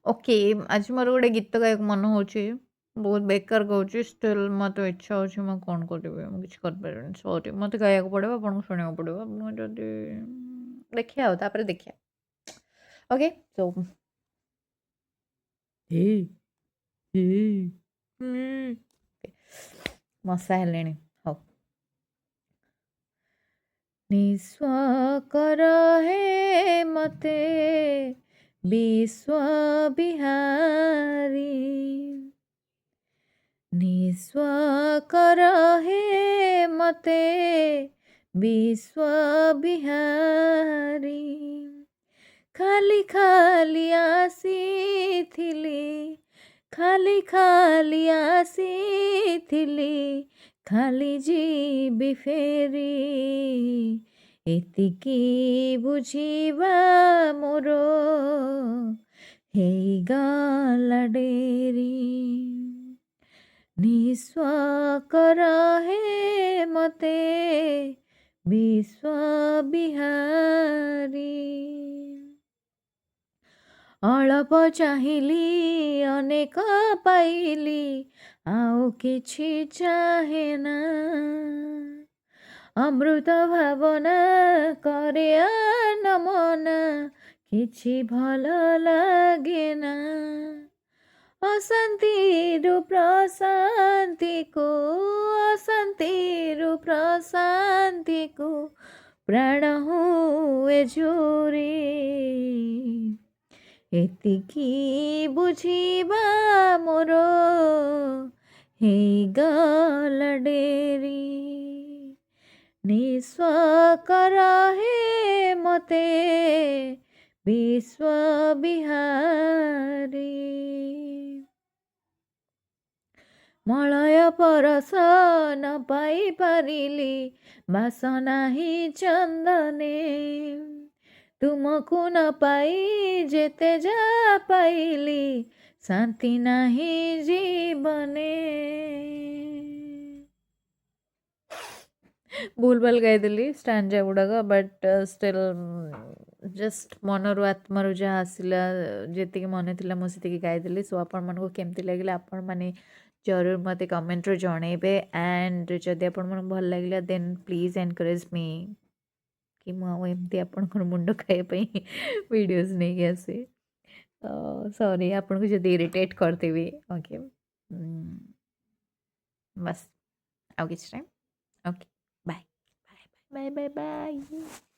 Okay, ଆଜି ମୋର ଗୋଟେ ଗୀତ ଗାଇବାକୁ ମନ ହେଉଛି। ବହୁତ ବେକାର ଗାଉଛି, ଷ୍ଟିଲ୍ ମୋତେ ଇଚ୍ଛା ହେଉଛି। ମୁଁ କ'ଣ କରିବି? ମୁଁ କିଛି କରିପାରିବିନି, ସରି। ମୋତେ ଗାଇବାକୁ ପଡ଼ିବ, ଆପଣଙ୍କୁ ଶୁଣିବାକୁ ପଡ଼ିବ। ଆପଣ ଯଦି ଦେଖିବା ଆଉ ତାପରେ ଦେଖିବା। ଓକେ, ସୋ ହେ ହେ, ମଶା ହେଲେଣି। ହଉ। ନିସ୍ୱ କର ହେ ମତେ ବିଶ୍ୱ ବିହାରୀ, ନିସ୍ୱ କର ହେ ମତେ ବିଶ୍ୱ ବିହାରୀ। ଖାଲି ଖାଲି ଆସିଥିଲି, ଖାଲି ଖାଲି ଆସିଥିଲି, ଖାଲି ଯିବି ଫେରି। ଏତିକି ବୁଝିବା ମୋର ହେଇଗଲା ଡେରି। ନିସ୍ୱ କର ହେ ମତେ ବିଶ୍ୱ ବିହାରୀ। ଅଳପ ଚାହିଁଲି, ଅନେକ ପାଇଲି, ଆଉ କିଛି ଚାହେଁ ନା। ଅମୃତ ଭାବନା କରେ ଆନମନା, କିଛି ଭଲ ଲାଗେ ନା। ଅଶାନ୍ତିରୁ ପ୍ରଶାନ୍ତିକୁ, ଅଶାନ୍ତିରୁ ପ୍ରଶାନ୍ତିକୁ ପ୍ରାଣ ହୁଏ ଝୁରି। ଏତିକି ବୁଝିବା ମୋର ହେଇଗଲା ଡେରି। ନିସ୍ୱ କର ହେ ମତେ ବିଶ୍ୱ ବିହାରୀ। ମଳୟ ପରଶ ନ ପାଇପାରିଲି, ବାସ ନାହିଁ ଚନ୍ଦନେ। ତୁମକୁ ନ ପାଇ ଯେତେ ଯା ପାଇଲି, ଶାନ୍ତି ନାହିଁ ଜୀବନେ। ଭୁଲ ଭାଲ ଗାଇଦେଲି ଷ୍ଟାଞ୍ଜା ଗୁଡ଼ାକ, ବଟ୍ ଷ୍ଟିଲ୍ ଜଷ୍ଟ ମନରୁ ଆତ୍ମାରୁ ଯାହା ଆସିଲା, ଯେତିକି ମନେ ଥିଲା ମୁଁ ସେତିକି ଗାଇଦେଲି। ସୋ ଆପଣମାନଙ୍କୁ କେମିତି ଲାଗିଲା, ଆପଣମାନେ ଜରୁର ମୋତେ କମେଣ୍ଟରେ ଜଣେଇବେ। ଆଣ୍ଡ ଯଦି ଆପଣମାନଙ୍କୁ ଭଲ ଲାଗିଲା, ଦେନ୍ ପ୍ଲିଜ୍ ଏନକରେଜ୍ ମି କି ମୁଁ ଆଉ ଏମିତି ଆପଣଙ୍କର ମୁଣ୍ଡ ଖାଇବା ପାଇଁ ଭିଡ଼ିଓଜ୍ ନେଇକି ଆସିବି। ସରି ଆପଣଙ୍କୁ ଯଦି ଇରିଟେଟ୍ କରିଦେବି। ଓକେ, ବାସ୍, ଆଉ କିଛି ନାହିଁ। Okay, bye bye bye bye bye.